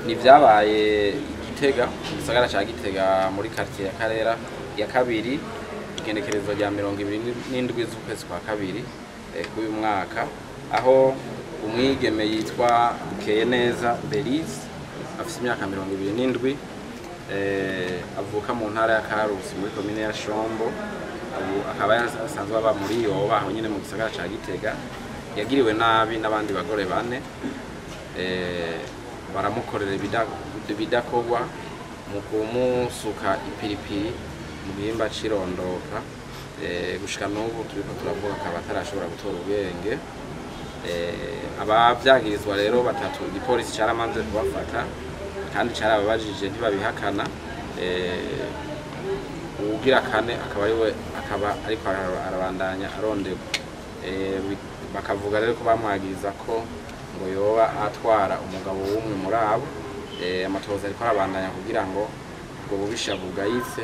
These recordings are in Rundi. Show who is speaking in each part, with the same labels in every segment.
Speaker 1: Ni vyabaye Gitega, mu gisagara ca Gitega, muri quartier ya Karera ya kabiri, igenekerezo rya 27 z'ukwezi kwa kabiri k'uyu mwaka, aho umwigeme yitwa Bukeyeneza Belize, afise imyaka 27, avuka mu ntara ya Karusi muri komine ya Shombo, ubu akaba asanzwe aba muri Yoba, aho nyene mu gisagara ca Gitega, yagiriwe nabi n'abandi bagore bane, baramukorera ibidakorwa mu kumusuka ipiripiri mu gihimba c'irondoka. Gushika n'ubu turiko turavuga akaba atarashobora gutora ubwenge. Abavyagirizwa rero batatu, igipolisi caramaze kubafata kandi carababajije ntibabihakana. Uwugira kane akaba ariwe akaba ariko arabandanya aronderwa. Bakavuga rero ko bamwagiriza ko ngo yoba atwara umugabo w'umwe muri abo. Amatohoza ariko arabandanya kugira ngo ubwo bubisha bugayitse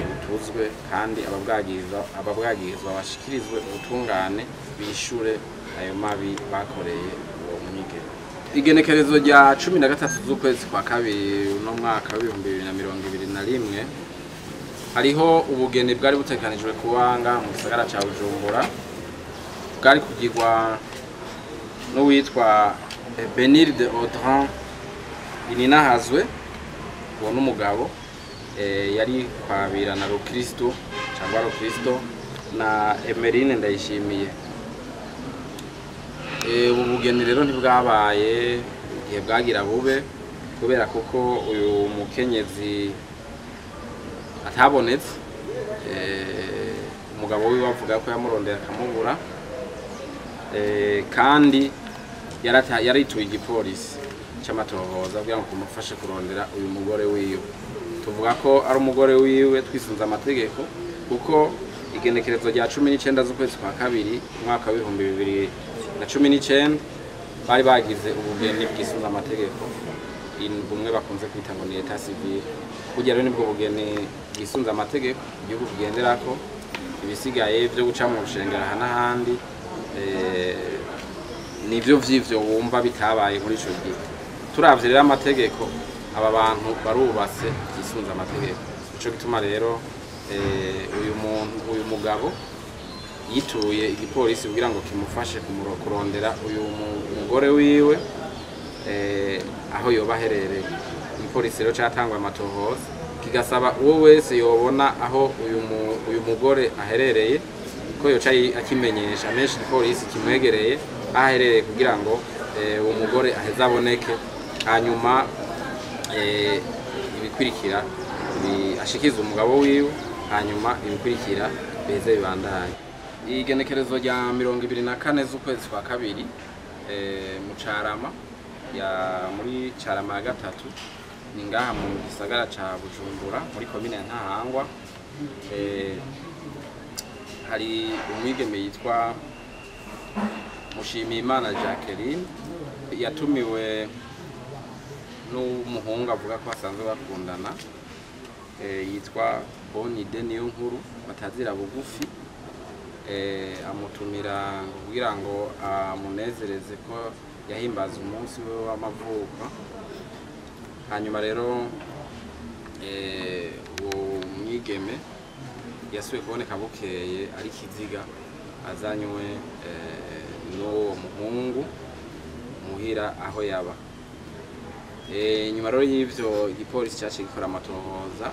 Speaker 1: butuzwe, kandi ababwagirizwa bashikirizwe ubutungane, bishure ayo mabi bakoreye uwo mwigeme. Igenekerezo rya 13 z'ukwezi kwa kabiri uno mwaka w'2021, hariho ubugeni bwari butekanijwe kubanga mu gisagara ca Bujumbura, bwari kugirwa n'uwitwa Benilde Audran Ininahazwe. Uwo n'umugabo yari kwabira na Rukristo cyangwa Rukristo na Emeline Ndayishimiye. Ubu bugeni rero ntibwabaye igihe bwagira bube, kubera kuko uyu mukenyezi atabonetse. Umugabo wiwe avuga ko yamurondeye akamubura, kandi yarituye igipolisi c'amatohoza kugira ngo kumufashe kurondera uyu mugore wiwe. Tuvuga ko ari umugore wiwe twisunze amategeko, kuko igenekerezo rya 19 z'ukwezi kwa kabiri umwaka w'2019 bari bagize ubugeni bwisunze amategeko, bumwe bakunze kwita ngo ni état civil. Burya rero nibwo bugeni bwisunze amategeko igihugu kigenderako. Ibisigaye vyo guca mu rushengero aha n'ahandi, nivyo vy'ivyo wumva bitabaye muri ico gihe. Turavye rero amategeko, aba bantu barubatse byisunze amategeko. Nico gituma rero uyu muntu, uyu mugabo, yituye igipolisi kugira ngo kimufashe kurondera uyu mugore wiwe aho yoba aherereye. Igipolisi rero catangwa amatohoza, kigasaba uwo wese yobona aho uyu mugore aherereye ko yoca akimenyesha menshi igipolisi kimwegereye aho aherereye, kugira ngo uwo mugore aheze aboneke, hanyuma ibikurikira ashikize umugabo wiwe, hanyuma ibikurikira biheze bibandanye. Igenekerezo rya 24 z'ukwezi kwa kabiri, mu Carama ya muri Carama ya gatatu, ni ngaha mu gisagara ca Bujumbura muri komine ya Ntahangwa, hari umwigeme yitwa Mushimiyimana Jacqueline yatumiwe n'umuhungu avuga ko basanzwe bakundana, yitwa Bonide Niyonkuru batazira bugufi. Amutumira ngo kugira ngo amunezereze ko yahimbaza umunsi we w'amavuko. Hanyuma rero uwo mwigeme yasubiye kuboneka bukeye ari kiziga, azanywe n'uwo muhungu muhira aho yaba. Nyuma rero y'ivyo, igipolisi caciye gikora amatohoza,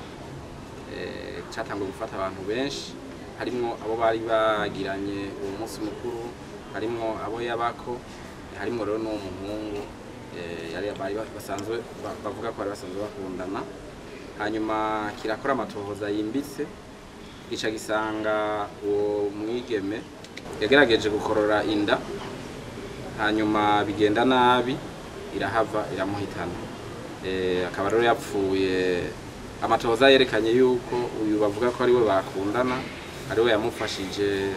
Speaker 1: catanguye gufata abantu benshi, harimwo abo bari bagiranye uwo munsi mukuru, harimwo abo yabako, harimwo rero n'uwo muhungu yari bari basanzwe bavuga ko bari basanzwe bakundana. Hanyuma kirakora amatohoza yimbitse, gica gisanga uwo mwigeme yagerageje gukorora inda, hanyuma bigenda nabi, irahava iramuhitana. Akaba rero yapfuye. Amatohoza yerekanye yuko uyu bavuga ko ariwe bakundana ariwe yamufashije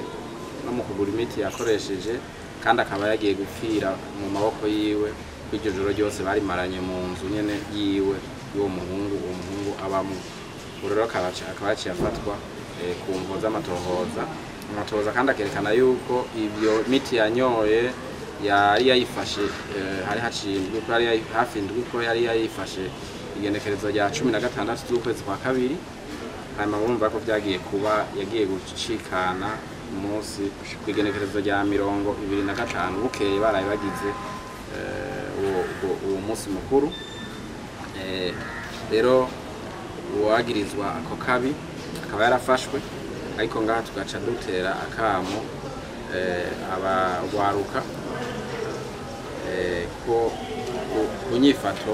Speaker 1: no mu kugura imiti yakoresheje, kandi akaba yagiye gupfira mu maboko yiwe, kw'iryo joro ryose barimaranye mu nzu nyene yiwe y'uwo muhungu, uwo muhungu abamwo. Ubu rero akaba yaciye afatwa ku mvo z'amatohoza. Amatohoza kandi akerekana yuko ibyo miti yanyoye Yari yayifashe hari haciye indwi ko yari hafi indwi ko yari yayifashe igenekerezo rya 16 z'ukwezi kwa kabiri. Hanyuma murumva ko vyagiye kuba yagiye gucikana umunsi kw'igenekerezo rya 25 bukeye baraye bagize uwo munsi mukuru. Rero uwagirizwa ako kabi akaba yarafashwe, ariko ngaha tugaca dutera akamo abagwaruka ko ku nyifato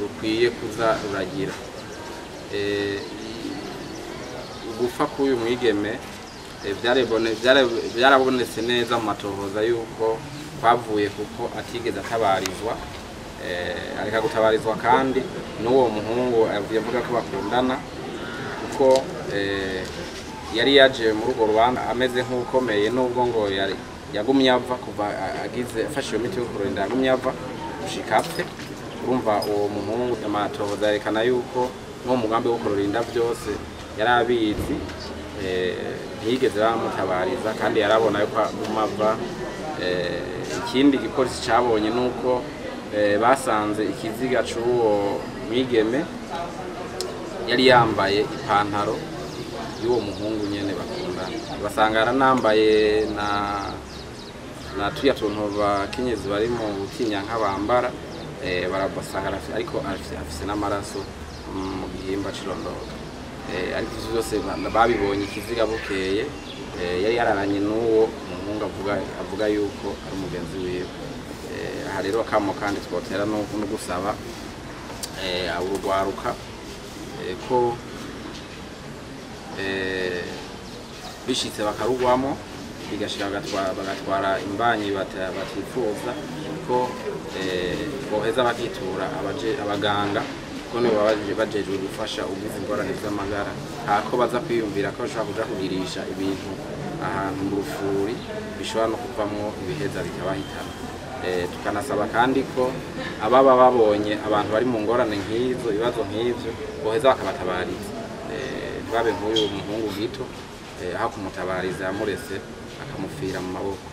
Speaker 1: rukwiye kuza ruragira. Ugupfa k'uyu mwigeme byarabonetse neza mu matohoza yuko kwavuye kuko atigeze atabarizwa, areka gutabarizwa kandi n'uwo muhungu yavuga ko bakundana, kuko yari yaje muri urwo rubanza ameze nk'ukomeye, nubwo ngo yagumye ava kuva agize afashe iyo miti yo kurinda yagumye ava gushika apfe. Urumva uwo muhungu amatohoza yerekana yuko n'uwo mugambi wo kurinda byose yari abizi, ntiyigeze bamutabariza kandi yarabona yuko aguma ava. Ikindi gipolisi cabonye nuko basanze ikiziga c'uwo mwigeme yari yambaye ipantaro y'uwo muhungu nyene bakundana, basanga yaranambaye na tuya tuntu bakenyezi bari mu butinyanka bambara, barabasanga ariko afise n'amaraso mu gihimba c'irondoka. Ariko ivyo vyose babibonye ikiziga bukeye, yari yararanye n'uwo muhungu avuga yuko ari umugenzi wiwe. Aha rero akamo kandi twotera no gusaba urugwaruka ko bishitse bakarugwamo bigashika bagatwara imbanyi batifuza ko boheza bakitura abaganga, kuko nibo bajejwe gufasha ugize ingorane z'amagara, hako baza kwiyumvira ko bashobora kuja kugirisha ibintu ahantu mu rufuri bishobora no kuvamwo ibiheza bikabahitana. Tukanasaba kandi ko ababa babonye abantu bari mu ngorane nk'izo, ibibazo nk'ivyo, boheza bakabatabariza, ntibabe nk'uyu muhungu gito aho kumutabariza yamurese akamupfira mu maboko.